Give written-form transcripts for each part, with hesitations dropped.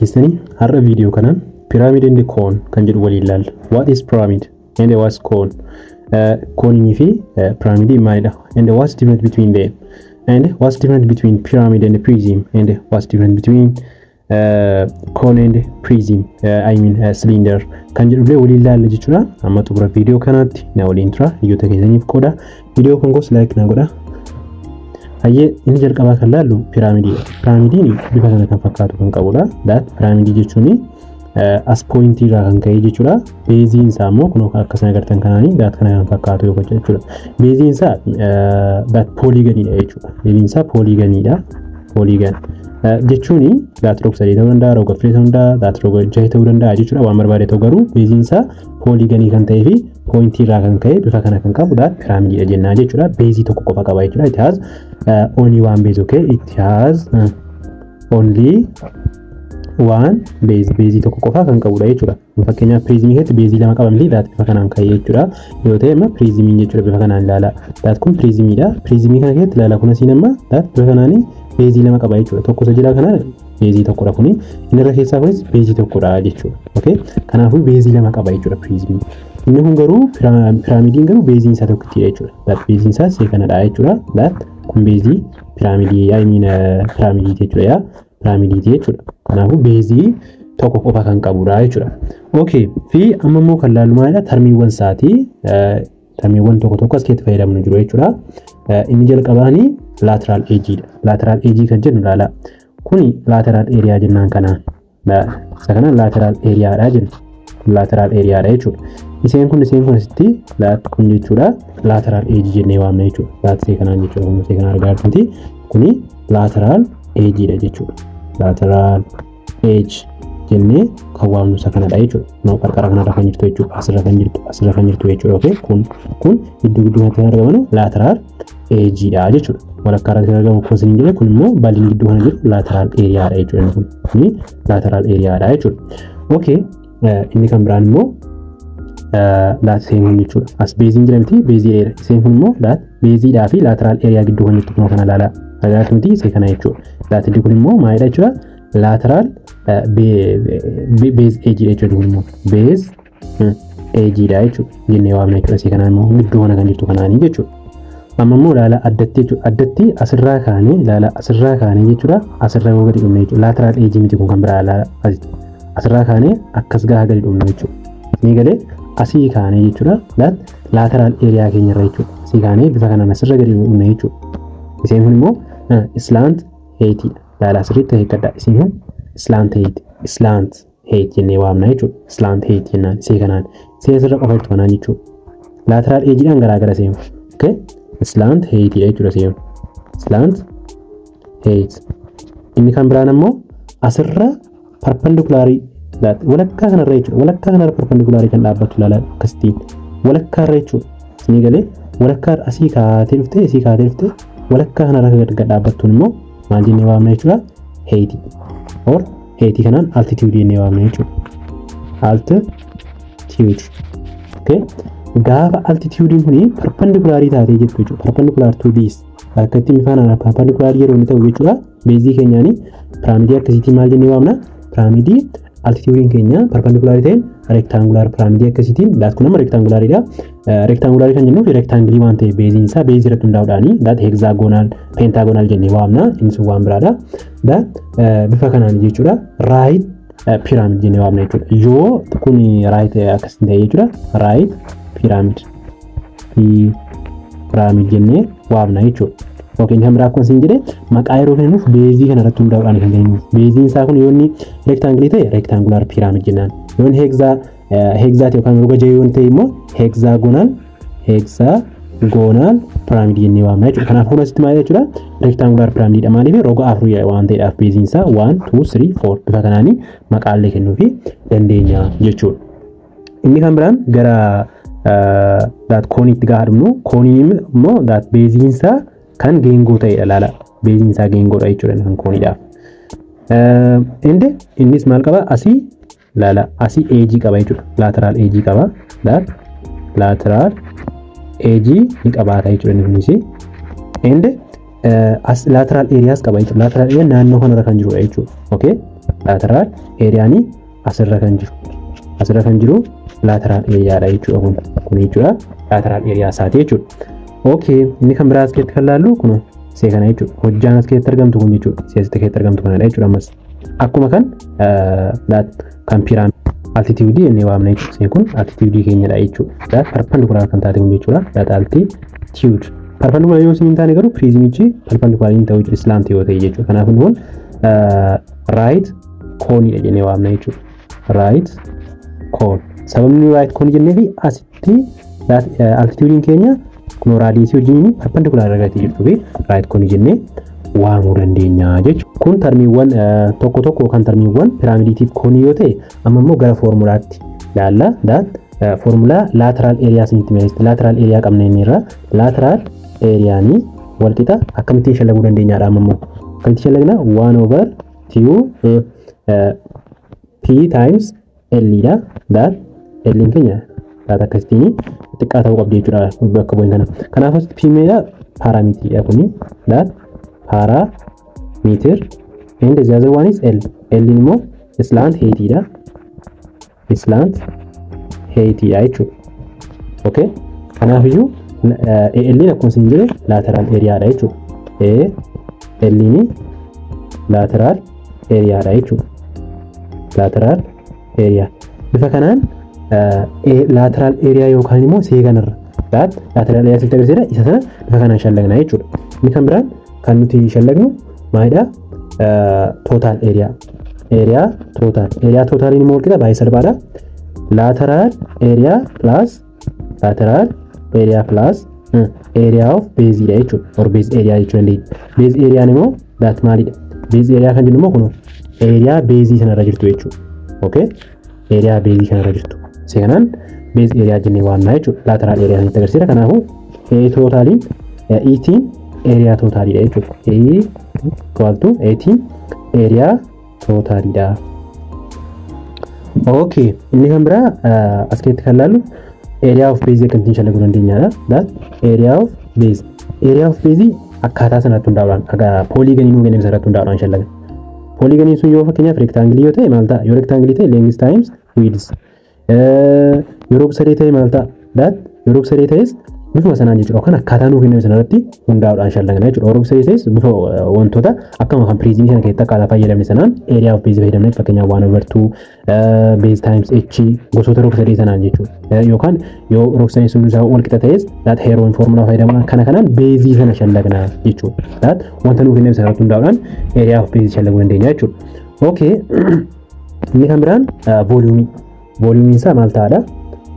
Keessanii har'a viidiyoo kanaan pyramid and cone kan jedhu waliin ilaalla. What is pyramid and what's cone? Koonii fi pyramidii maalidha? And what's different between them? And what's different between pyramid and prism? And what's different between cone and prism? I mean cylinder kan jedhullee waliin ilaalla jechuudha. Amma xumura viidiyoo kanaatti na waliin tura. Hiriyoota keessaniif qooda. Viidiyoo kan gosa like na godha. Hayyee, inni jalqabaa kan laallu piraamidiidha. Piraamidiin bifa kana kan fakkaatu kan qabudha. That piraamidii jechuun as pointii irraa kan ka'e jechuudha. Beeziin isaa immoo kun akkasuma agartan kanaanii that kana kan fakkaatu yoo jechuudha. Beeziin isaa that polygonidha jechuudha. Beeziin isaa polygonidha. Polygon jechuun that roga sadii ta'uu danda'a, roga afur ta'uu danda'a, that roga jahi ta'uu danda'a jechuudha. Waan barbaade ta'u garuu beeziin isaa polygonii kan ta'ee fi pointii irraa kan ka'e bifa kana kan qabu that piraamidiidha jennaa jechuudha. Beezii tokko qofa qaba jechuudha. It has only one base, okay? It has only one base, beezii tokko qofa kan qabudha jechuudha. Fakkeenyaaf, piriizimii keessatti beezii lama qaba miti? That bifa kanaan ka'e jechuudha. Yoo ta'e amma piriizimiin jechuudha bifa kanaan ilaala. That kun piriizimiidha. Piriizimii kana keessatti ilaala, kun asiin amma that bifa kanaan beezii lama qaba jechuudha. Tokko isa jala kana beezii tokkodha kuni. Inni irra keessaa kunis beezii tokkodha jechuudha. Okay? Kanaafuu beezii lama qaba jechuudha piriizimii. Inni kun garuu, piraamidiin garuu beeziin isaa tokkittidha jechuudha. That beeziin isaa see kanadha jechuudha. That kun beezii piraamidii, I mean piraamidiiti jechuudha yaa. Piraamidiiti jechuudha. Kanaafuu beezii tokko qofa kan qabudha jechuudha. Okay, fi amma immoo kan laallu maalidha? Termiiwwan isaatii, termiiwwan tokko tokko as keessatti fayyadamnu jiru jechuudha. Inni jalqabaanii lateral edgeidha. Lateral edge kan jennu ilaala. Kuni lateral area jennaan kanaan. Isa kana lateral areadha jenna. Kun lateral areadha jechuudha. Isheen kun asitti kun jechuudha lateral edge jennee waamna jechuudha. Laatisee kanaan jechuudha. Kun isee kana argaa jirti. Kuni lateral edgeidha jechuudha. Lateral edge jennee kan waamnu isa kanadha jechuudha. No, qarqara kanarra kan jirtu jechuudha. Asirra kan jirtu, asirra kan jirtu jechuudha. Okay? Kun iddoo gidduu kanatti kan argaman lateral edgeidha jechuudha. Walakkaa irratti kan argamu kun isin jedhe, kun immoo bal'inni gidduu kana jiru lateral areadha jechuudha. Inni kun kuni lateral areadha jechuudha. Okay, inni kan biraan immoo laat isheen kun jechuudha. As beeziin jira miti? Beezii dheera. Isheen kun immoo laat beeziidhaa fi lateral area gidduu kan jirtu kun kana ilaalaa. Argaa miti? Ishee kana jechuudha. Laatilli kun immoo maalidha jechuudha? Lateral base edgeidha jechuudha, kun immoo base edgeidha jechuudha jennee waamna jechuudha. Ishee kanaan immoo gidduu kana kan jirtu kanaanii jechuudha. Amma immoo ilaala addatti jechuudha. Addatti asirraa kaanee ilaala, asirraa kaanee jechuudha. Asirraa yoo gadi dhumne jechuudha. Lateral edge miti kun, kan biraa ilaala. Asirraa kaanee akkas gahaa gadi dhumne jechuudha. Ni galee asii kaanee jechuudha. Lateral area keenyarra jechuudha. Asii kaanee bifa kanaan asirra gadi dhumne jechuudha. Isheen kun immoo slant heightiidha. Ilaala, asirriitti eeggadha. Isheen kun slant height. Slant height jennee waamna jechuudha. Slant height jennaan ishee kanaan. Ishee asirra qofa jirtu kanaan jechuudha. Lateral edgeidhaan garaagara isheen. Okay? Slant heightiidha jechuudha isheen. Slant height. Inni kan biraan immoo asirra perpendicularii walakkaa kanarra jechuudha. Walakkaa kanarra perpendicularii kan dhaabbattu ilaala akkasitiin. Walakkaa irra jechuudha. Isinii galee? Walakkaa asii kaatee dhuftee, asii kaatee dhuftee walakkaa kanarra gad dhaabbattuun immoo maal jennee waamna jechuudha? Heightii. Or heightii kanaan altitude jennee waamna jechuudha. Altitude. Okay? Gaafa altituudiin kuni perpendicularii taatee jirtu jechuudha. Perpendicular to this. Akka ittiin bifa perpendicularii yeroo inni ta'u jechuudha. Beezii keenyaanii piraamidii akkasiitiin maal jennee waamna? Piraamidii altituudiin keenya perpendicularii ta'een rectangular piraamidii akkasiitiin that kun amma rectangulariidha. Rectangularii kan jennuuf rectangleii waan ta'eef beeziin isaa beezii irratti hundaa'uudhaani that hexagonal, pentagonal jennee waamna, inni sun waan biraadha. That bifa kanaan jechuudha right pyramid jennee waamna jechuudha. Yoo kun right akkasiin ta'e jechuudha, right pyramid jennee waamna jechuudha. Yookiin kan biraa akkuma isin jedhe, maqaa yeroo kennuuf beezii kana irratti hundaa'uudhaan kan kennuuf. Beeziin isaa kun yoo inni rectangleii ta'e rectangular pyramid jennaan. Yoo inni hexaati yookaan roga jahee yoo ta'e immoo hexagonal pyramid jennee waamna jechuudha. Kanaaf kun asitti maal jechuudha? Rectangular pyramididha. Maaliif? Roga afurii waan ta'eedhaaf beeziin isaa 1, 2, 3, 4 bifa kanaanii maqaallee kennuufii dandeenya jechuudha. Inni kan biraan gara that kooniitti gaafa dhumnu, kooniin immoo that beeziin isaa kan geengoo ta'edha laala. Beeziin isaa geengoodha jechuudha kan kooniidhaaf. Inde innis maal qaba? Asii laala, asii edgeii qaba jechuudha. Lateral edgeii qaba. Lateral edgeii ni qabaata jechuudha inni kunis. Inde as lateral areas qaba jechuudha. Lateral area naannoo kanarra kan jirudha jechuudha. Okay? Lateral areaan asirra kan jiru. Asirra kan jiru lateral areaadha jechuudha kun. Kun jechuudha lateral area isaati jechuudha. Okay, inni kan biraa as keessatti kan laallu kun isee kana jechuudha. Hojjaan as keessatti argamtu kun jechuudha. Isee asitti keessatti argamtu kanadha jechuudha ammas. Akkuma kan pyramid altitude jennee waamna jechuudha. Iseen kun altitude keenyadha jechuudha. That perpendicular kan taate kun jechuudha. That altitude. Perpendicular yoo isin hin taane garuu prismichi perpendicular hin ta'u jechuudha. Slant yoo ta'e jechuudha. Kanaaf inni kun right cone jennee waamna jechuudha. Right cone. Sababni right cone jennee fi asitti altituudiin keenya kun radiusii wajjin perpendicular argatee jirtuu fi right cone jennee waamuu dandeenya jechuudha. Kun termiiwwan tokko tokko kan termiiwwan piraamidiitiif koonii yoo ta'e, amma immoo gara foormulaatti ilaalla. That formulaa lateral area isinitti meeshaa lateral area qabna inni irra lateral areaanii walqixa akkamittiin shallaguu dandeenyaadha? Amma immoo akkamittiin shallagna? 1 over 2 p times l dha. That l keenya that akkasitiin xiqqaa ta'uu qabdi jechuudha bakka bu'een kana. Kanaaf asitti p meedha? Perimeteriidha kuni, that perimeter, and the other one is l. L immoo slant height dha, slant height dha jechuudha. Okay, kanaafiyyuu AL akkuma isin jedhe lateral area dha jechuudha. A L ni lateral area dha jechuudha. Lateral area bifa kanaan lateral area yookaan immoo see kanarra that lateral area sitti agarsiisa, isa sana bifa kanaan shallagna jechuudha. Inni kan biraan kan nuti shallagnu maalidha? Total area. Area total. Area totaliin immoo walqixa baay'ee salphaadha. Lateral area plus lateral area plus area of base dha jechuudha. Or base area jechuu dandeenya. Base area immoo that maalidha? Base area kan jennu immoo kun area base sanarra jirtu jechuudha. Okay? Area base kanarra jirtu. Seenaan base area jennee waamna jechuudha. Lateral area sanitti agarsiisa. Kanaafuu A totaliin 18 area totaliidha jechuudha. A equal to 18 area totaliidha. Okay, inni kan biraa as keessatti kan laallu area of base akkamittiin shallaguu dandeenyaadha. That area of base. Area of base akkaataa sanatti hundaa'uudhaan polygonii nuu kenname sanatti hundaa'uudhaan shallagna. Polygoniin sun yoo fakkeenyaaf rectangleii yoo ta'e maal ta'a? Yoo rectangleii ta'e length times width. Yoo rog-sadee ta'e maal ta'a? That yoo rog-sadee ta'es bifuma sanaan jechuudha. Yookaan akkaataa nuu kenname sanarratti hundaa'uudhaan shallagna jechuudha. Yoo rog-sadee ta'es bifa wantoota akkuma kan prismii sana keessatti akkaataa fayyadamne sanaan area of base fayyadamne, fakkeenyaaf 1 over 2 base times h gosoota rog-sadee sanaan jechuudha. Yookaan yoo rog-sadee sun isaa wal qixa ta'es that Heron formula fayyadamuudhaan kana kanaan baseii sana shallagna jechuudha. That wanta nuu kenname sanarratti hundaa'uudhaan area of base shallaguu dandeenya jechuudha. Okay. Inni kan biraan volumeii. Volumeiin isaa maal ta'aadha?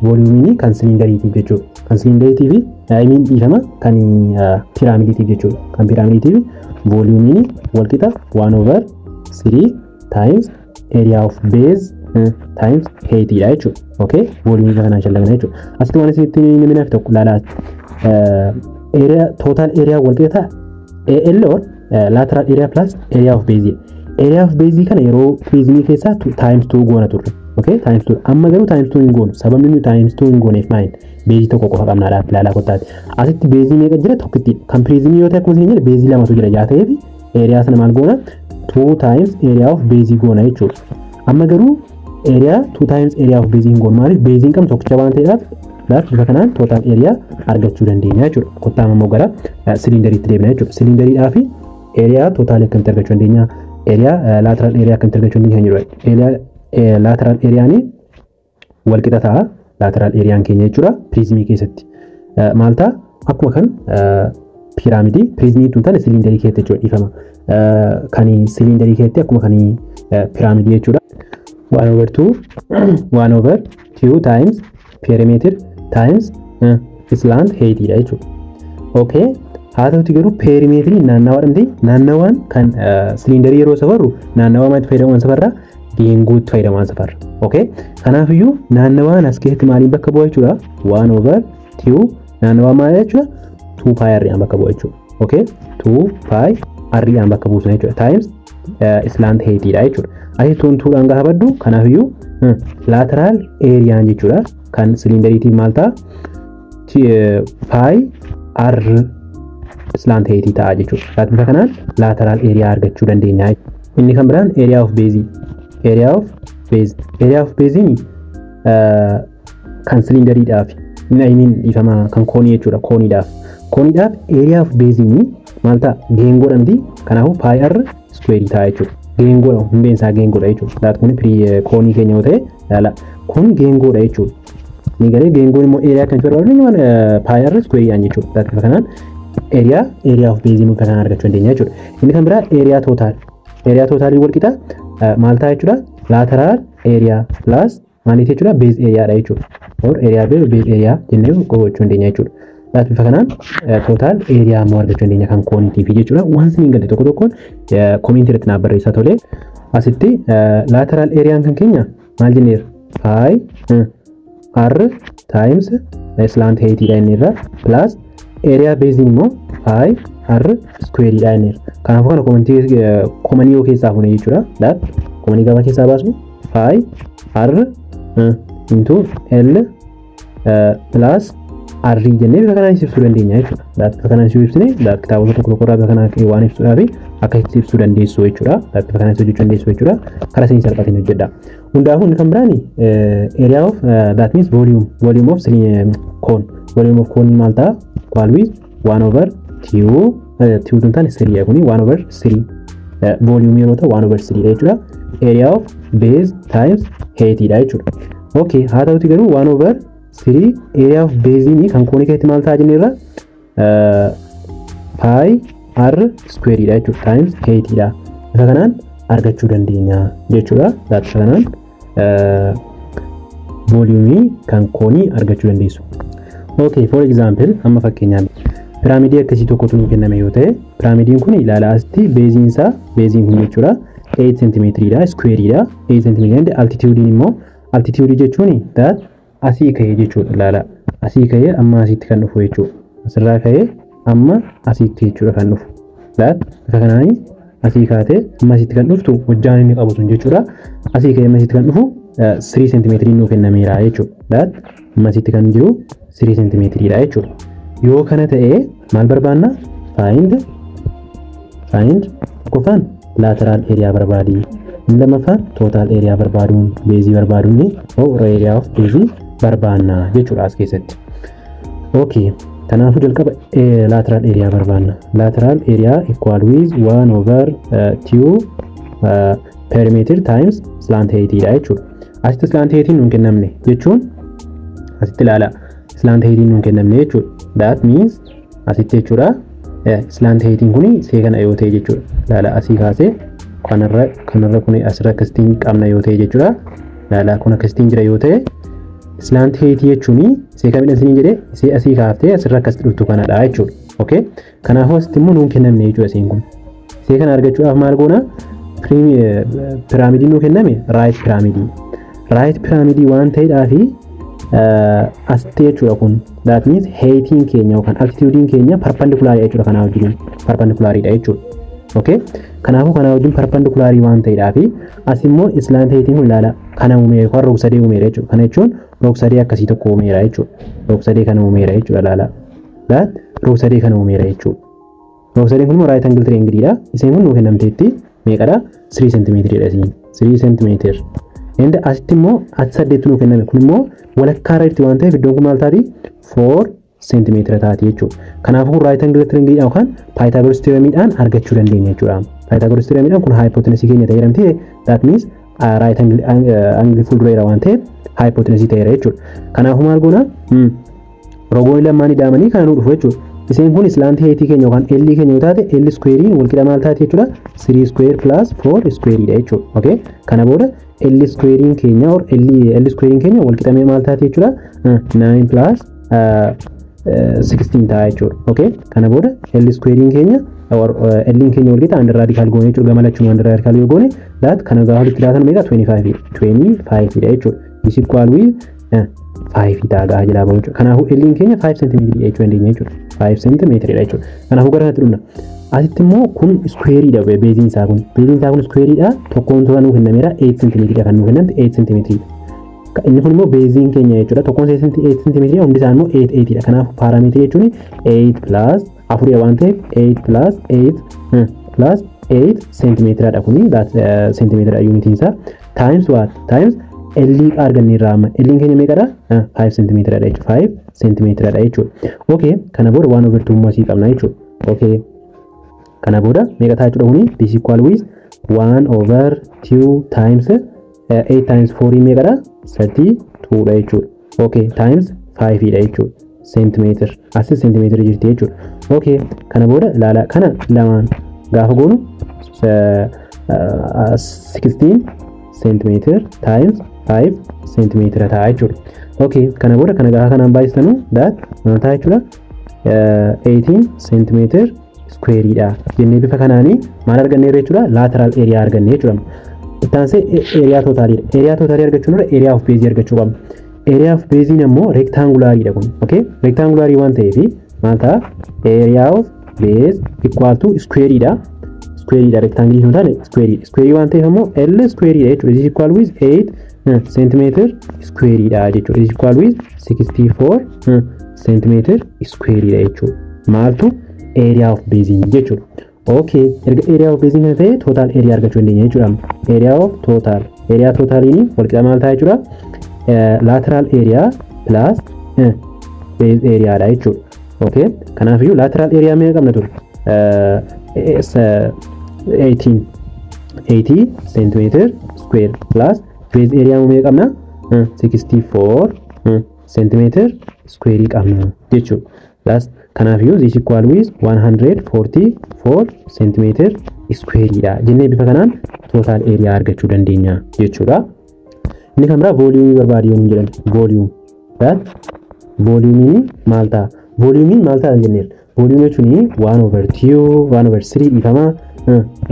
Volumeiin kan cylinderiitiif jechuudha. Kan cylinderiitii fi imiin dhiifama, kan piraamidiitiif jechuudha. Kan piraamidiitiif volumeiin walqixa 1 over 3 times area of base times height dha jechuudha. Okay? Volumeii kanaan shallagna jechuudha. Asitti waan isinitti himinaaf tokko ilaalaa. Area total area walqixa AL or lateral area plus area of base. Area of base kana yeroo prismii keessaa times 2 goona turre. Okay, times 2. Amma garuu times 2 hin goonu. Sababni nuyi times 2 hin gooneef maal? Baseii tokko qofa qabnaadhaaf ilaalaa kottaati. Asitti baseii meeqa jira? Tokkitti. Kan prismii yoo ta'e akkuma isin jedhe baseii lamatu jira yaa ta'eef area sana maal goona? 2 times area of base goona jechuudha. Amma garuu area 2 times area of base hin goonu. Maaliif? Baseiin qabnu tokkicha waan ta'eedhaaf bifa kanaan total area argachuu dandeenya jechuudha. Kottaa immoo gara cylinderiitti deemna jechuudha. Cylinderiidhaa fi area totalii akkamitti argachuu dandeenya? Area lateral area akkamitti argachuu dandeenya kan jedhudha. Area lateral areaan walqixa ta'a. Lateral areaan keenya jechuudha prismii keessatti. Maal ta'a? Akkuma kan piiraamidii prismii tun taane cylinderii keessatti jechuudha, dhiifama. Kan cylinderii keessatti akkuma kan piiraamidii jechuudha. 1 over 2 1 over 2 times perimeter times slant height dha jechuudha. Okay. Haa ta'uti garuu perimeterii naannawaa dhamte naannawaan kan cylinderii yeroo safarru naannawaa maalitti fayyadamuun safarra? Geengootti fayyadamuun safarra. Okay. Kanaafiyyuu naannawaan as keessatti maaliin bakka bu'a jechuudha? 1 over 2 naannawaa maal jechuudha? 2 pi r bakka bu'a jechuudha. Okay. 2 pi r bakka buusna jechuudha. Times slant height dha jechuudha. Asii tuun tuudhaan gaafa baddu, kanaafiyyuu lateral areaan jechuudha kan cylinderiitiif maal ta'a? Pi r slant height ta'a jechuudha. Bifa kanaan lateral area argachuu dandeenya. Inni kan biraan area of base. Area of base. Area of base kan cylinderiidhaaf, I mean ifama kan koonii jechuudha, kooniidhaaf. Kooniidhaaf area of base maal ta'a? Geengoodha miti? Kanaafuu pi r square ta'a jechuudha. Geengoodha, hundeen isaa geengoodha jechuudha. That kun koonii keenya yoo ta'e, ilaala, kun geengoodha jechuudha. Ni galee geengoon immoo area kan barbaadu pi r square dhaan jechuudha. That bifa kanaan area of base immoo kanaan argachuu dandeenya jechuudha. Inni kan biraa area total. Area total wal qixa maal ta'a jechuudha? Lateral area plus maaliif jechuudha? Base area dha jechuudha. Or area base area jennee gochuu dandeenya jechuudha. That bifa kanaan total area immoo argachuu dandeenya kan kooniitiif jechuudha. Waan isin hin galle tokko tokkoon commentii irratti naaf barreessaa tolee. Asitti lateral area kan keenya maal jenneerra? Pi r times slant height dha inni irra, plus area base immoo pi r square dha inni irra. Kanaafuu kana commentii commonii yoo keessaa fuune jechuudha. That commonii gaafa keessaa baasnu pi r into l plus r jennee bifa kanaan ibsuu dandeenya jechuudha. That bifa kanaan ibsine, that kitaabota tokko tokko irraa bifa kanaan waan ibsuudhaaf akkasitti ibsuu dandeessu jechuudha. That bifa kanaan hojjechuu dandeessu jechuudha. Karaa isin salphaatiin hojjedha. Hundaafuu inni kan biraani area of, that means volume of cone. Volume of cone maal ta'a? Equal with 1 over 2, 2 tun taane 3 kuni 1 over 3 volume yeroo ta'u 1 over 3 dha jechuudha. Area of base times height dha jechuudha. Okay, haa ta'uti garuu 1 over 3 area of base kan koonii keessatti maal ta'a jenneerra? Pi r square dha jechuudha, times height dha. Bifa kanaan argachuu dandeenya jechuudha. Bifa kanaan volume kan koonii argachuu dandeessu. Okay, for example, amma fakkeenyaaf piraamidii akkasii tokkotu nuu kenname yoo ta'e, piraamidiin kun ilaala, asitti baseiin isaa, baseiin kun jechuudha, 8 cm dha, square dha, 8 cm. And altitude immoo, altitude jechuun that asii ka'ee jechuudha. Ilaala, asii ka'ee amma asitti kan dhufu jechuudha. Asirraa ka'ee amma asitti jechuudha kan dhufu. That bifa kanaan asii kaatee amma asitti kan dhuftu, hojjaan inni qabu sun jechuudha. Asii ka'ee amma asitti kan dhufu 3 cm nuu kennameera jechuudha. That amma asitti kan jiru 3 cm dha jechuudha. Yoo kana ta'e maal barbaanna? Find tokkoffaan lateral area barbaadi. Inni lammaffaan total area barbaaduun, baseii barbaaduun, or area of baseii barbaanna jechuudha as keessatti. Okay, kanaafuu jalqaba lateral area barbaanna. Lateral area equal with 1 over 2 perimeter times slant height dha jechuudha. Asitti slant height nuun kennamne jechuun, asitti ilaala, slant height nuun kennamne jechuudha. That means asitti jechuudha, slant height kun see kana yoo ta'e jechuudha. Ilaala, asii kaasee kanarra kun asirra akkasittiin qabna yoo ta'e jechuudha. Ilaala, kun akkasittiin jira yoo ta'e, slant height jechuun see kamidha isiniin jedhee? See asii kaaftee asirra akkasitti dhuftu kanadha jechuudha. Okay? Kanaafuu asitti immoo nuun kennamne jechuudha seen kun. See kana argachuudhaaf maal goona? Piraamidiin nuu kenname right piraamidii. Right piraamidii waan ta'eedhaafi asitti jechuudha kun, that means heightiin keenya yookaan altituudiin keenya perpendicularii jechuudha, kanaa wajjin perpendicularidha jechuudha. Okay? Kanaafuu kanaa wajjin perpendicularii waan ta'eedhaafi as immoo slant heightiin kun, ilaala, kana uumeera yookaan rog-sadee uumeera jechuudha. Kana jechuun rog-sadee akkasii tokko uumeera jechuudha. Rog-sadee kana uumeera jechuudha, ilaala. That rog-sadee kana uumeera jechuudha. Rog-sadeen kun immoo right angle triangle dha. Isheen kun nuu kennamteetti meeqadha? 3 cm dha isiin. 3 cm. And asitti immoo ati saddeetti nuu kenname, kun immoo walakkaa irra jirti waan ta'eef iddoon kun maal taati? 4 cm taati jechuudha. Kanaafuu right angle triangle yookaan Pythagoras theoremidhaan argachuu dandeenya jechuudha. Pythagoras theoremidhaan kun hypotenuse keenya ta'ee jedhamti, that means right angle fuuldureera waan ta'eef hypotenuse ta'eera jechuudha. Kanaafuu maal goona? Rogoonni lamaan ida'amanii kana nuu dhufu jechuudha. Isheen kun slant height keenya yookaan L keenya yoo taate, L squarein wal qixa maal taati jechuudha? 3 square plus 4 square dha jechuudha. Okay? Kana booda L squarein keenya or L squarein keenya wal qixamee maal taati jechuudha? 9 plus 16 ta'a jechuudha. Okay? Kana booda L squarein keenya or L keenya wal qixa under radical goone jechuudha. Gama lachuun under radical yoo goone, that kana gaafa walitti daatan meeqa? 25 25 dha jechuudha. Is equal with 5 ta'a gaa jalaa bahu jechuudha. Kanaafuu L keenya 5 cm jechuu dandeenya jechuudha. 5 cm dha jechuudha. Kanaafuu gara kanatti dhufna. Asitti immoo kun squareidha baseiin isaa kun. Baseiin isaa kun squareidha. Tokkoon tokko nuu kennameera, 8 cm dha kan nuu kennamte, 8 cm. Inni kun immoo baseiin keenya jechuudha. Tokkoon 8 cm, hundi isaa immoo 8 8 dha. Kanaafuu perimeterii jechuun 8 plus 4 waan ta'eef 8 plus 8 plus 8 cm dha kuni, that centimeter unitiin isaa. Times what? Times L arganneerra amma. L keenya meeqadha? 5 centimeter dha jechuudha. 5 centimeter dha jechuudha. Okay, kana booda 1 over 2 immoo asii qabna jechuudha. Okay. Kana booda meeqa ta'a jechuudha kuni? This equal with 1 over 2 times 8 times 4 meeqadha? 32 dha jechuudha. Okay, times 5 dha jechuudha. Centimeter. Asis centimeter jirti jechuudha. Okay, kana booda ilaala kana lamaan gaafa goonu 16 centimeter times 5 centimeter ta'a jechuudha. Okay, kana booda kana gaafa kanaan baay'istanu that maal ta'a jechuudha? 18 centimeter square dha. Jennee bifa kanaanii maal arganneerra jechuudha? Lateral area arganne jechuudha. Itti area total dha. Area total argachuun dura area of base argachuu qabna. Area of base immoo rectangular dha kun. Okay, rectangular waan ta'eef maal ta'a? Area of base equal to square dha. Square dha, rectangle hin taane square. Square waan ta'eef immoo L square dha jechuudha. Is equal with 8 centimeter square dha jechuudha. Is equal with 64 centimeter square dha jechuudha. Maaltu area of base jechuudha. Okay, erga area of base kana ta'e total area argachuu dandeenya jechuudha. Area of total, area totaliin walqixa maal ta'a jechuudha? Lateral area plus base area dha jechuudha. Okay, kanaafiyyuu lateral area meeqa qabna ture? 80 centimeter square plus base area meeqa qabna? 64 centimeter square qabna jechuudha. Plus kanaafiyyuu this equal with 144 centimeter square dha jennee bifa kanaan total area argachuu dandeenya jechuudha. Inni kan biraa volume barbaadi yommuu jedhan, volume that volume maal ta'a? Volume maal ta'a jenneerra. Volume jechuun 1 over 2 1 over 3 dhiifama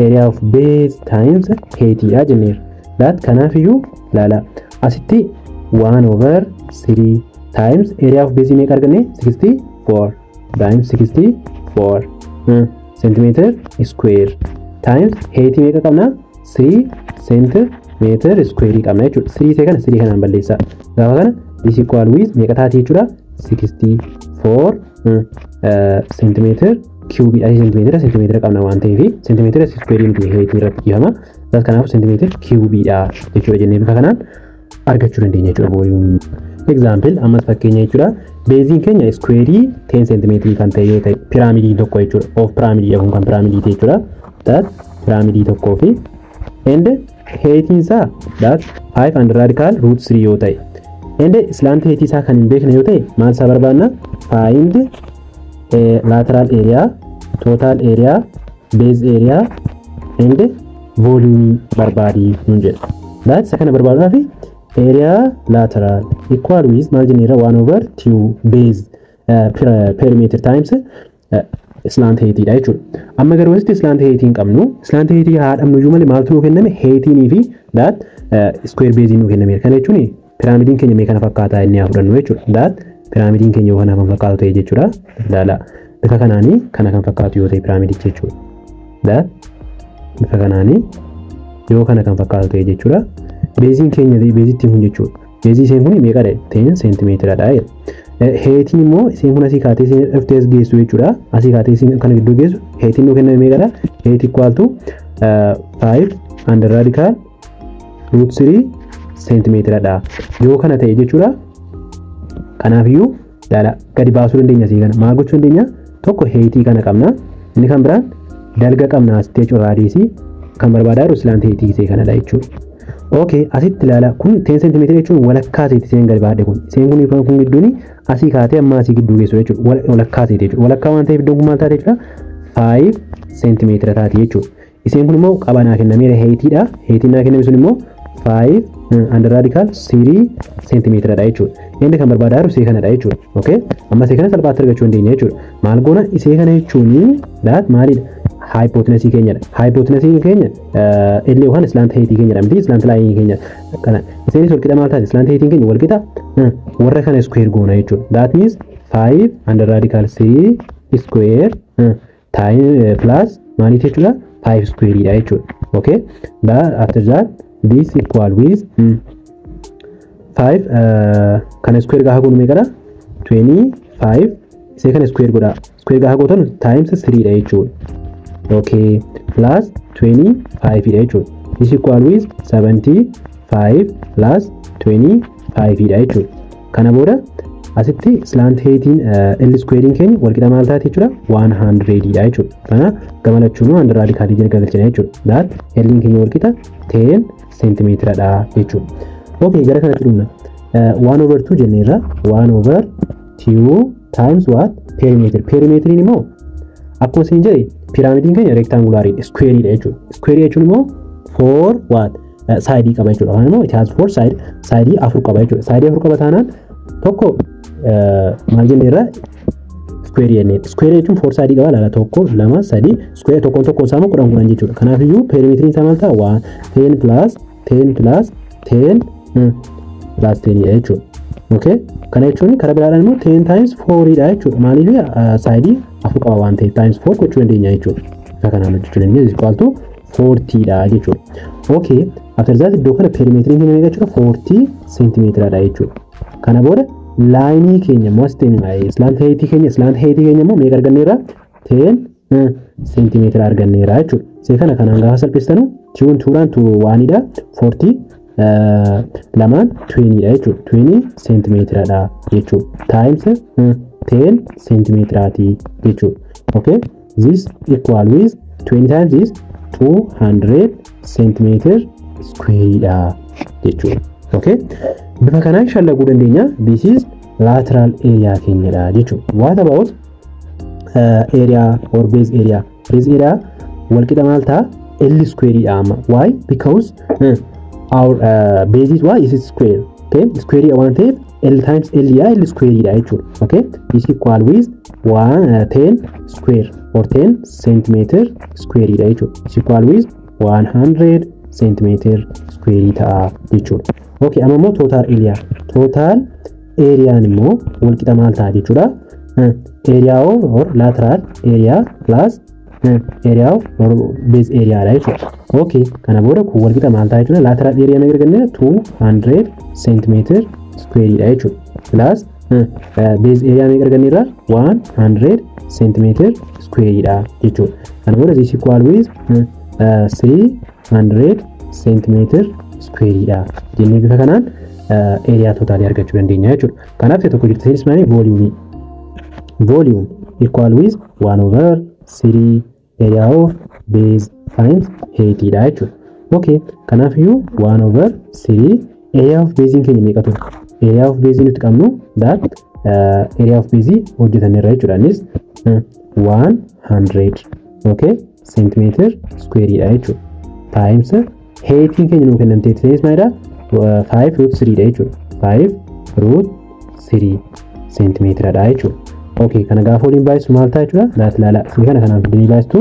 area of base times height dha jenneerra. That kanaafiyyuu ilaala asitti 1 over 3 times area of base meeqa arganne? 64 times 64 centimeter square times height meeqa qabna? 3 centimeter square qabna jechuudha. 3 see kana 3 kanaan balleessa. Gaafa kana this equal with meeqa taati jechuudha? 64 centimeter cube dha. Centimeter centimeter qabna waan ta'eef centimeter square miti height irratti dhiifama. Kanaaf centimeter cube dha jechuudha jennee bifa kanaan argachuu dandeenya jechuudha volume. Example ammas fakkeenya jechuudha. Beeziin keenya square 10 cm kan ta'e yoo ta'e piraamidii tokko jechuudha. Of piraamidii kun kan piraamidii ta'e jechuudha. That piraamidii tokkoo fi and heightiin isaa that 5 and radical root 3 yoo ta'e and slant height isaa kan hin beekne yoo ta'e maal isaa barbaanna? Find lateral area, total area, base area and volume barbaadii nuun jedha. That isa kana barbaaduudhaaf area lateral equal with maal jenneerra? 1 over 2 base perimeter times slant height dha jechuudha. Amma garuu asitti slant height hin qabnu. Slant height haa dhabnu iyyuu malee maaltu nuu kenname? Heightinii fi that square base nuu kenname. Kana jechuun piraamidiin keenya mee kana fakkaataa inni haa fudhannu jechuudha. That piraamidiin keenya yoo kana kan fakkaatu ta'e jechuudha. Ilaala. Bifa kanaanii kana kan fakkaatu yoo ta'e piraamidichi jechuudha. That bifa kanaanii yoo kana kan fakkaatu ta'e jechuudha. Beeziin keenya beezittiin kun jechuudha. Beezii isheen kun meeqadha? 10 centimeter dha. Heightiin immoo isheen kun asii kaatee isheen dhuftee as geessu jechuudha. Asii kaatee isheen kana gidduu geessu heightiin nuu kenname meeqadha? Height equal to 5 and radical root 3 centimeter dha. Yoo kana ta'e jechuudha. Kanaafiyyuu ilaala gadi baasuu dandeenya asii kana. Maal gochuu dandeenya? Tokko heightii kana qabna. Inni kan biraan dalga qabna asitti jechuudha, raadiyeesii kan barbaadaa jiru slant heightii isee kanadha jechuudha. Okay, asitti ilaala kun 10 cm jechuun walakkaa iseeti isheen gadi baadhe kun. Isheen kun gidduun asii kaatee amma asii gidduu geessu jechuudha. Walakkaa iseeti jechuudha. Walakkaa waan ta'eef iddoon kun maal taate jechuudha? 5 cm taati jechuudha. Isheen kun immoo qaba naa kennameera heightiidha. Heightiin naa kenname sun immoo 5 and radical 3 cm dha jechuudha. Inni kan barbaadaa jiru isee kanadha jechuudha. Okay, amma isee kana salphaatti argachuu dandeenya jechuudha. Maal goona isee kana jechuun that maalidha? Hypotenuse keenyadha. Hypotenuse keenya L yookaan slant height keenyadha miti slant line keenya kana. Isheenis walqixa maal taate? Slant height keenya walqixa warra kana square goona jechuudha. That means 5 and radical 3 square time plus maaliif jechuudha? 5 square dha jechuudha. Okay, but after that this equal with 5 kana square gaafa goonu meeqadha? 25 isee kana square godha. Square gaafa gootan times 3 dha jechuudha. Okay, plus 25 dha jechuudha. This equal with 75 5 plus 25 dha jechuudha. Kana booda asitti slant heightiin L squarein keenya walqixa maal taate jechuudha? 100 dha jechuudha. Kana gama lachuunuu under radicalii jala galchina jechuudha. That L keenya walqixa 10 centimeter dha jechuudha. Okay, gara kanatti dhumna. 1 over 2 jenneerra. 1 over 2 times what? Perimeter. Perimeteriin immoo akkuma isin jedhe piraamidiin keenya rectangulariidha, squareidha jechuudha. Square jechuun immoo 4 what? Side qaba jechuudha. Yookaan immoo it has 4 side, side 4 qaba jechuudha. Side 4 qaba taanaan tokko maal jenneerra? Square jennee. Square jechuun 4 side qaba laala 1 2 3 square tokkoon tokkoon isaa immoo 10 10 jechuudha. Kanaafiyyuu perimeteriin isaa maal ta'a? 1 10 plus 10 plus 10 plus 10 dha jechuudha. Okay? Kana jechuun karaa biraadhaan immoo 10 times 4 dha jechuudha. Maaliif side 4 qaba waan ta'eef times 4 gochuu dandeenya jechuudha. Bifa kanaan hojjechuu dandeenya. Is equal to 40 dha jechuudha. Okay, after that iddoo kana perimeteriin keenya meeqa jechuudha? 40 centimeter dha jechuudha. Kana booda lineii keenya immoo asitti slant height keenya, slant height keenya immoo meeqa arganneerra? 10 centimeter arganneerra jechuudha. See kana kanaan gaafa salphistanu 2 2 2 1 dha, 40 lamaan 20 dha jechuudha. 20 centimeter dha jechuudha. Times 10 centimeter jechuudha. Okay, this equal with 20 times this 200 centimeter square dha jechuudha. Okay, bifa kanaan shallaguu dandeenya. This is lateral area keenyadha jechuudha. What about area or base area? Base area walqixa maal ta'a? L square dha amma. Why? Because our base is, why is it square? Okay, square waan ta'eef L times L dha, L square dha jechuudha. Okay, this equal with 1 10 square or 10 centimeter square dha jechuudha. This equal with 100 centimeter square ta'a jechuudha. Okay, amma immoo total area. Total area immoo walqixa maal ta'a jechuudha? Area of or lateral area plus area of or base area dha jechuudha. Okay, kana booda kun walqixa maal ta'a jechuudha? Lateral area meeqa arganneera? 200 centimeter square dha jechuudha. Plus base area meeqa arganneera? 100 centimeter square dha jechuudha. Kana booda this equal with 300 centimeter square dha jennee bifa kanaan area totalii argachuu dandeenya jechuudha. Kanaaf tokko jirti isinis maali? Volume. Volume equal with 1 over 3 area of base times height dha jechuudha. Okay, kanaafiyyuu 1 over 3 area of base keenya meeqa ture? Area of base nuti qabnu that area of base hojjetanirra jechuudha. Innis 100 okay centimeter square dha jechuudha. Times height keenya nuu kennamteetti isinis maalidha? 5 root 3 dha jechuudha. 5 root 3 centimeter dha jechuudha. Okay, kana gaafa waliin baay'isu maal ta'a jechuudha? Laat ilaala. Isin kana kanaan fidanii baay'istu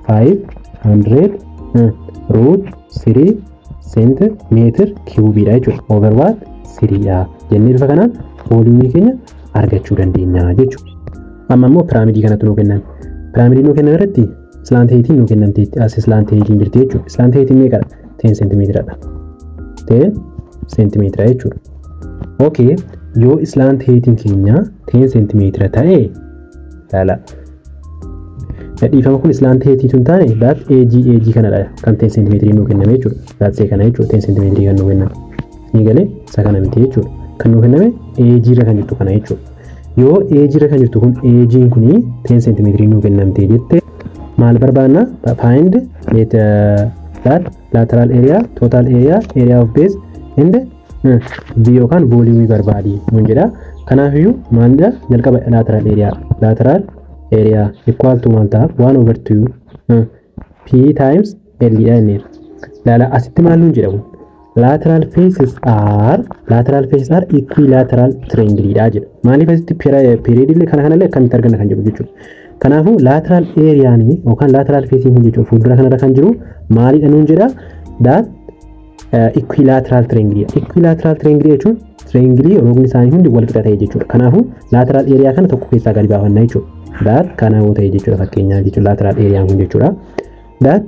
500 root 3 centimeter cube dha jechuudha. Over what? 3 dha. Jennee bifa kanaan volumeii keenya argachuu dandeenya jechuudha. Amma immoo piraamidii kanatu nuu kenname. Piraamidii nuu kenname irratti slant heightiin nuu kennamteetti. As slant heightiin jirti jechuudha. Slant heightiin meeqadha? 10 centimeter dha. 10 centimeter jechuudha. Okay, yoo slant heightiin keenya 10 centimeter ta'e ilaala. Dhiifama, kun slant heightii tun taane that AG AG kanadha kan 10 centimeter nuu kenname jechuudha. That see kana jechuudha, 10 centimeter kan nuu kenname. Ni galee isa kana miti jechuudha. Kan nuu kenname AG irra kan jirtu kana jechuudha. Yoo AG irra kan jirtu kun AG kuni 10 centimeter nuu kennamte jette maal barbaanna? Find let that lateral area, total area, area of base and V yookaan volume barbaadi nuun jedha. Kanaafiyyuu maalidha? Jalqaba lateral area. Lateral area equal to maal ta'a? 1 over 2 P times L dha jenneera. Laala, asitti maal nuun jedhamu? Lateral faces are equilateral triangle dha jedha. Maaliif asitti period kana kanallee akkamitti arganna kan jedhu jechuudha. Kanaafuu lateral area yookaan lateral facing kun jechuudha fuuldura kanarra kan jiru maalidha nuun jedha? That equilateral triangle. Equilateral triangle jechuun triangle rogni isaanii hundi wal qixa ta'e jechuudha. Kanaafuu lateral area kana tokko keessaa gadi baafanna jechuudha. That kana yoo ta'e jechuudha, fakkeenyaaf jechuudha, lateral area kun jechuudha. That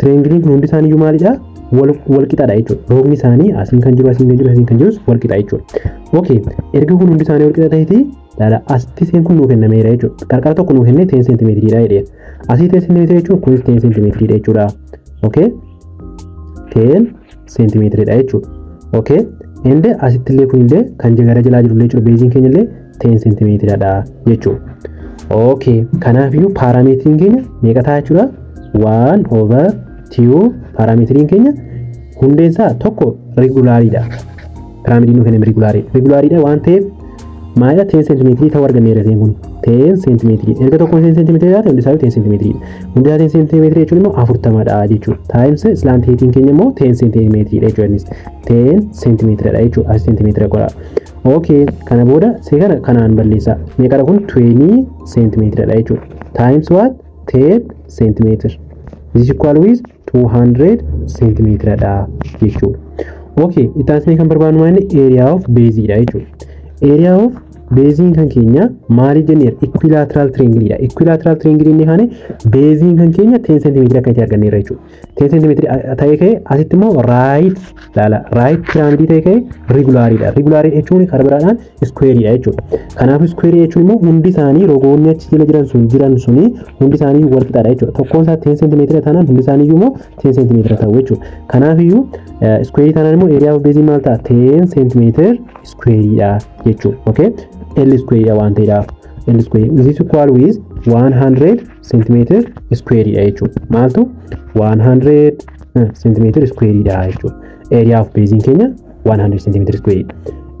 triangle kun hundi isaanii maalidha? Wal qixadha jechuudha. Rogni isaanii asiin kan jiru, asiin kan jiru, asiin kan jirus wal qixa jechuudha. Okay, erga kun hundi isaanii wal qixa ta'eeti laala, asitti seen kun nuu kennameera jechuudha. Qarqara tokko nuu kennee 10 centimeteriidha jedheera. Asii 10 centimeterii jechuun kunis 10 centimeteriidha jechuudha. Okay, 10 centimeteriidha jechuudha. Okay. And asitti illee kunillee kan gara jalaa jiru illee jechuudha. Beeziin keenya illee 10 centimeetiradha jechuudha. Okay. Kanaafiyyuu paarameetiriin keenya meeqa ta'a jechuudha? 1 over 2 paarameetiriin keenya hundeen isaa tokko regulaariidha. Piraamidiin nu kenname regulaariidha. Regulaariidha waan ta'eef maalidha 10 centimeetirii ta'uu arganneera isheen kun 10 centimeetirii. Erga tokkoon 10 centimeetirii taate hundi isaa 10 centimeetirii. Hundi isaa 10 centimeetirii jechuun immoo 40dha jechuudha. Times slant heightiin keenya immoo 10 centimeetirii jechuudha innis 10 centimeetiridha jechuudha. As centimeetira godha. Okay, kana booda see kana kanaan balleessa. Meeqadha kun 20 centimeetiridha jechuudha. Times what? 10 centimeter. This equal with 200 centimeetiridha jechuudha. Okay, itti aansee kan barbaadnu maal inni area of base dha jechuudha. Area of beeziin kan keenya maali jenneera? Equilateral triangle dha. Equilateral triangle inni kaane beeziin kan keenya 10 cm akka itti arganneera jechuudha. 10 cm ta'ee ka'e asitti immoo right laala right pyramid ta'ee ka'e regular dha. Regular jechuun karaa biraadhaan square dha jechuudha. Kanaaf square jechuun immoo hundi isaanii rogoonni achi jala jiran suni hundi isaanii wal qixaadha jechuudha. Tokkoon isaa 10 cm taanaan hundi isaanii immoo 10 cm ta'u jechuudha. Kanaaf iyyuu square taanaan immoo area of base maal ta'a? 10 cm square dha jechuudha. Okay? L square waan ta'eedhaaf L square is equal with 100 centimeter square dha jechuudha. Maaltu 100 centimeter square dha jechuudha. Area of base keenya 100 centimeter square.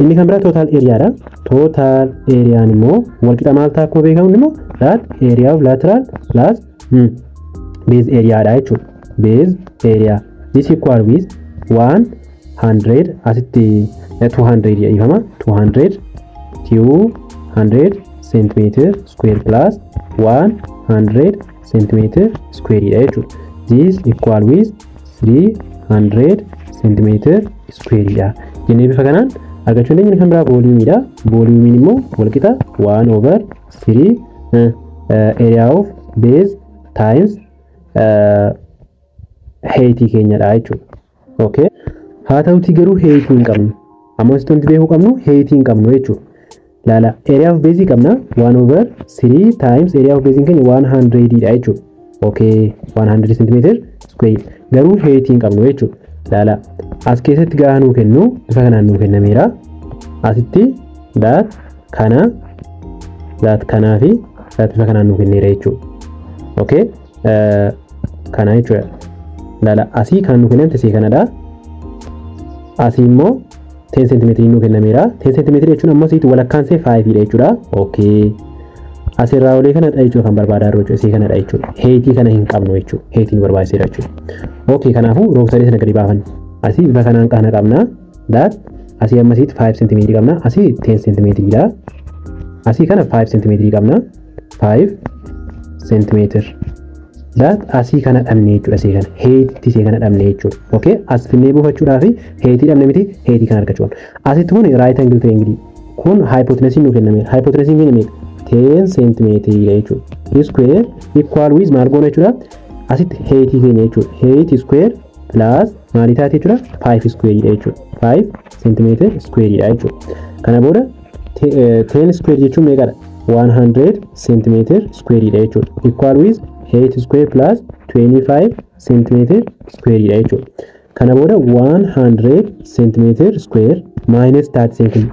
Inni kan biraa total area dha. Total area immoo wal qixa maal ta'a akkuma beekamu immoo that area of lateral plus base area dha jechuudha. Base area this equal with 100 asitti 200 dhiifama 200 200 centimeter square plus 100 centimeter square dha jechuudha. This equal with 300 centimeter square dha. Jennee bifa kanaan argachuu dandeenya. Kan biraa vooliyumiidha. Vooliyumiin immoo walqixa 1 over 3 area of base times height keenyadha jechuudha. Okay. Haa ta'utii garuu height hin qabnu. Amma wanti beekuu qabnu height hin qabnu jechuudha. Laala area of base qabna 1 over 3 times area of base keenya 100 dha jechuudha. Okay, 100 centimeter square. Garuu height hin qabnu jechuudha. Laala as keessatti gaafa nuu kennu bifa kanaan nuu kennameera. Asitti that kana that kanaa fi that bifa kanaan nuu kenneera jechuudha. Okay, kana jechuudha. Laala asii kan nuu kennamte see kanadha. Asii immoo 10 cm nuu kennameera. 10 cm jechuun ammas walakkaan see 5 dha jechuudha. Okay. Asirraa olee kanadha jechuudha kan barbaadaa jiru jechuudha. Isii kanadha jechuudha. Heetii kana hin qabnu jechuudha. Heetiin nu barbaachiseera jechuudha. Okay, kanaafuu roog-sadee sana gadi baafanna. Asii bifa kanaan kana qabna. That asii ammasitti 5 cm qabna. Asii 10 cm dha. Asii kana 5 cm qabna. 5 cm. That asii kana dhabne jechuudha. Asii kana heetitti isii kana dhabne jechuudha. Okay, as finnee buufachuudhaaf heetii dhabne miti heetii kana argachuu qabna. Asitti kun right angle triangle kun hypotenuse nu kennameera. Hypotenuse keenya meeqa? 10 cm jechuudha. Square equal with maal goona jechuudha? Asitti heetii keenya jechuudha. Height square plus maalii taate jechuudha? 5 square dha jechuudha. 5 cm square dha jechuudha. Kana booda 10 square jechuun meeqadha? 100 cm square dha jechuudha. Equal with height square plus 25 cm square dha jechuudha. Kana booda 100 cm square minus taate kun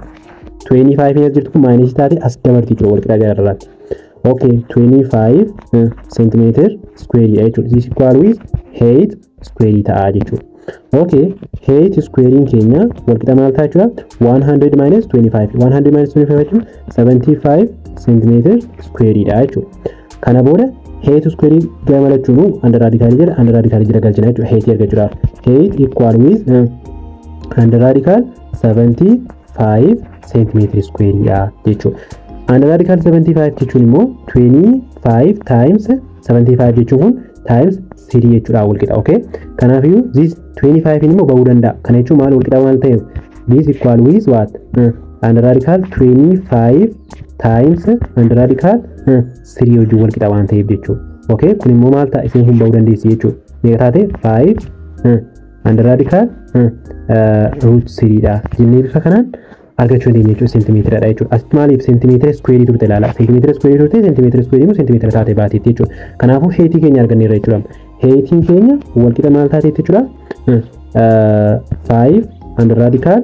25 as jirtu kun minus taate as dabarti jechuudha wal qixa gararraatti. Okay, 25 cm square dha jechuudha. This equal with height square ta'a jechuudha. Okay, height squarein keenya wal qixa maal ta'a jechuudha? 100 minus 25. 100 minus 25 jechuun 75 cm square dha jechuudha. Kana booda height square gama lachuun under radical jira under radical jira galchina jechuudha. Height argachuudhaaf height equal with under radical 75 cm square dha jechuudha. Under radical 75 jechuun immoo 25 times 75 jechuun kun times 3 jechuudha wal qixa. Okay, kanaafiyyuu this 25 immoo bahuu danda'a. Kana jechuun maal wal qixa maal ta'eef this equal with what under radical 25 times under radical 3 wajjin wal qixa waan ta'eef jechuudha. Okay, kun immoo maal ta'a isin kun bahuu dandeessi jechuudha. Meeqa taate 5 under radical root 3 dha jennee bifa kanaan argachuu dandeenya jechuudha. Seentimeetiradha jechuudha. Asitti maaliif seentimeetira square turte ilaala. Seentimeetira square turte seentimeetira square immoo seentimeetira taate baateetti jechuudha. Kanaafuu heetii keenya arganneerra jechuudha. Heetiin keenya wal qixa maal taateetti jechuudha? 5 under radical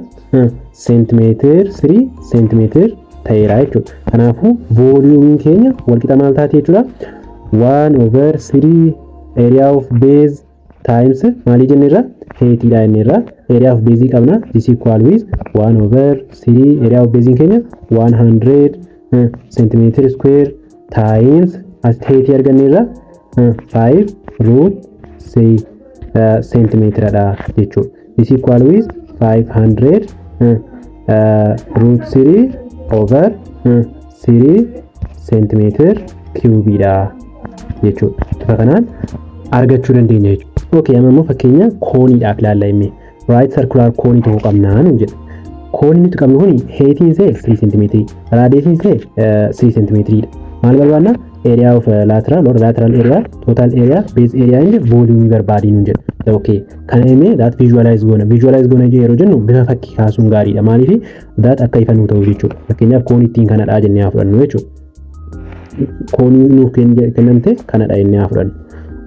centimeter 3 centimeter ta'eera jechuudha. Kanaafuu volumeiin keenya walqixa maal taate jechuudha? 1 over 3 area of base times maalii jenneerra? Heightiidha jenneerra. Area of base qabna, this equal with 1 over 3 area of base keenya 100 centimeter square times as heightii arganneerra 5 root 3 centimeter dha jechuudha. This equal with 500 root 3 over 3 centimeter cube dha jechuudha. Bifa kanaan argachuu dandeenya jechuudha. Okay, amma immoo fakkeenya coneiidhaaf ilaalla inni. Right circular coneii tokko qabnaa nuun jedha. Coneii nuti qabnu kuni heightiin isaa 3 cm, radiusiin isaa 3 cm dha. Maal barbaadna? Area of lateral or lateral area, total area, base area and volume barbaadii nuun jedha. Okay, kana himee that visualize goona. Visualize goona yeroo jennu bifa fakkii kaasuun gaariidha. Maaliif that akka ifa nuu ta'u jechuudha. Fakkeenyaaf coneittiin kanadhaa jennee haa fudhannu jechuudha. Coneii nuuf kennamte kanadha jennee haa fudhannu.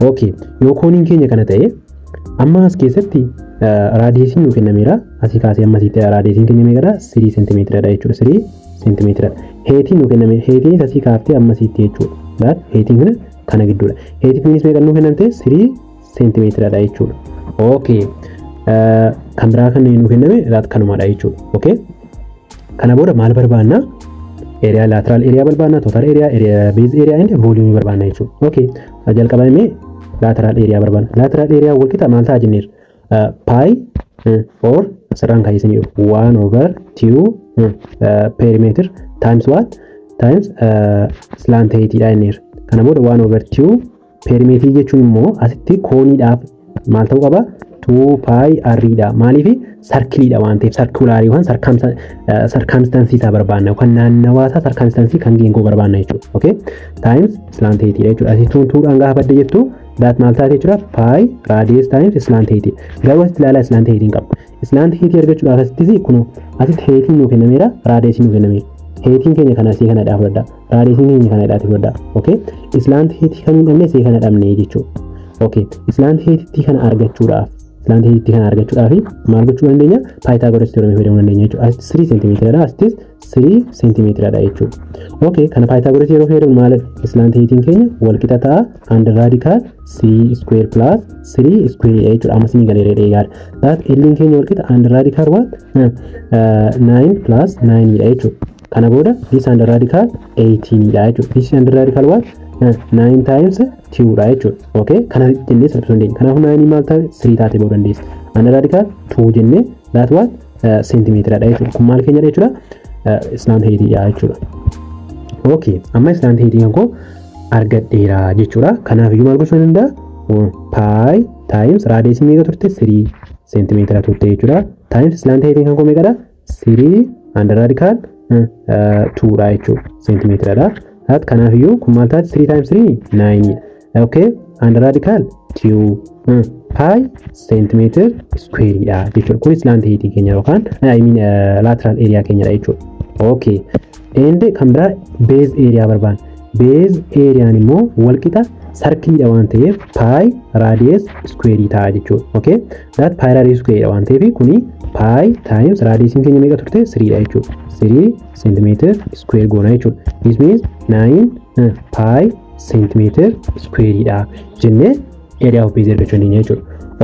Okay, yoo coneiin keenya kana ta'e, amma as keessatti radiusiin nuu kennameera. Asii kaasee amma asitti radiusiin keenya meeqadha? 3 centimeetiradha jechuudha. 3 centimeetira. Heightiin nuu kenname, heightiinis asii kaaftee amma asitti jechuudha. That heightiin kana kana gidduudha. Heightiinis meeqa nuu kennamte? 3 centimeetiradha jechuudha. Okay. Kan biraa kan nuu kenname that kanumadha jechuudha. Okay. Kana booda maal barbaanna? Area lateral area barbaanna, total area, area base area and volume barbaanna jechuudha. Okay. Jalqaba imee lateral area barbaanna. Lateral area wal qixa maal ta'a jenneerra? Pi or asirraan kaayisanii 1 over 2 perimeter times what? Times slant height dha jenneerra. Kana booda 1 over 2 perimeter jechuun immoo asitti coneiidhaaf maal ta'uu qaba? 2 pi r dha. Maaliif circleiidha waan ta'eef, circularii yookaan circumferenceii isaa barbaanna yookaan naannawaa isaa circumferenceii kan geengoo barbaanna jechuudha. Okay? Times slant height dha jechuudha. Asii tuun tuudhaan gaafa badde jettu that maal taate jechuudha? Pi radius times slant height. Garuu asitti ilaalaa, slant height hin qabu. Slant height argachuudhaaf asittis kun asitti heightiin nuu kennameera, radiusiin nuu kennameera. Heightiin keenya kana asii kanadhaa fudhadha. Radiusiin keenya kanadhaati fudhadha. Okay? Slant height kan hin dhabne asii kana dhabne jechuudha. Okay. Slant height kana argachuudhaaf maal gochuu dandeenya? Pythagoras theorem fayyadamuu dandeenya jechuudha. Asitti 3 cm dha, asittis 3 cm dha jechuudha. Okay, kana Pythagoras yeroo fayyadamnu maal slant heightiin keenya wal qixa ta'a under radical 3 square plus 3 square dha jechuudha. Amma isinii galeera jedhee yaada. That L keenya wal qixa under radical what? 9 plus 9 dha jechuudha. Kana booda this under radical 18 dha jechuudha. This under radical what? 9 times 2 dha jechuudha. Okay, kana jennee salphisuu dandeenya. Kanaafuu 9 maal ta'e? 3 taatee ba'uu dandeessa. Under radical 2 jennee that what? Centimeter dha jechuudha. Kun maal keenyadha jechuudha? Slant height dha jechuudha. Okay, amma slant height kan koo argadheera jechuudha. Kanaaf iyyuu maal gochuu danda'a? Pi times radius meeqa turte? 3 centimeter turte jechuudha. Times slant height kan koo meeqadha? 3 under radical 2 dha jechuudha. Centimeter dha. That kanaaf iyyuu kun maal taate? 3 times 3 9. Okay, under radical 2 pi centimeter square dha jechuudha. Kun slant height keenya yookaan, I mean, lateral area keenya dha jechuudha. Okay. And kan biraa base area barbaanna. Base areaan immoo walqixa circleiidha waan ta'eef pi radius square ta'a jechuudha. Okay. That pi radius square dha waan ta'eef kuni pi times radiusiin keenya meeqa turte? 3 dha jechuudha. 3 centimeter square goona jechuudha. This means 9 pi centimeter square dha jennee area of base argachuu dandeenya jechuudha.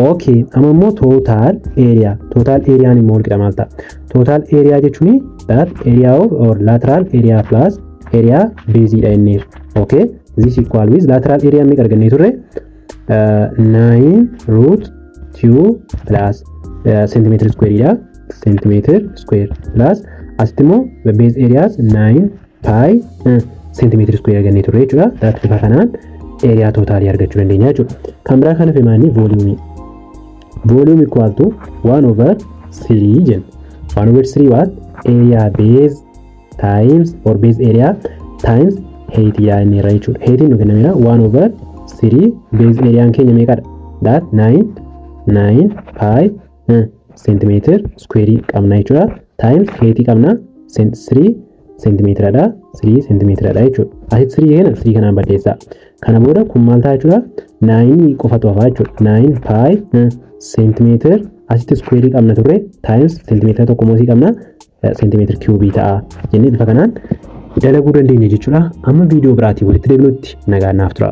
Okay, amma immoo total area. Total areaan immoo walqixa maal ta'a? Total area jechuun that area of or lateral area plus area base dha jennee. Okay, this equal with lateral area meeqa argannee turre? 9 root 2 plus centimeter square dha. Centimeter square plus asitti immoo base areas 9 pi centimeter square argannee turre jechuudha. That bifa kanaan area totalii argachuu dandeenya jechuudha. Kan biraa kan hafe maali? Volume. Volume equal to 1 over 3 jenna. 1 over 3 what? Area base times or base area times height yaa inni irra jechuudha. Heightiin nu kennameera 1 over 3 base areaan keenya meeqadha? That 9 9 pi centimeter square qabna jechuudha. Times height qabna 3 centimeter dha, 3 centimeter dha jechuudha. Asitti 3 kana 3 kanaan balleessa. Kana booda kun maal ta'a jechuudha? 9 qofatu hafa jechuudha. 9 pi centimeter Asitti square qabna turre, times seentimeetira tokko moosii qabna, seentimeetira kiubii ta'a jennee bifa kanaan dalaguu dandeenya jechuudha. Amma viidiyoo biraatiin walitti deebinutti nagaan naaf tura.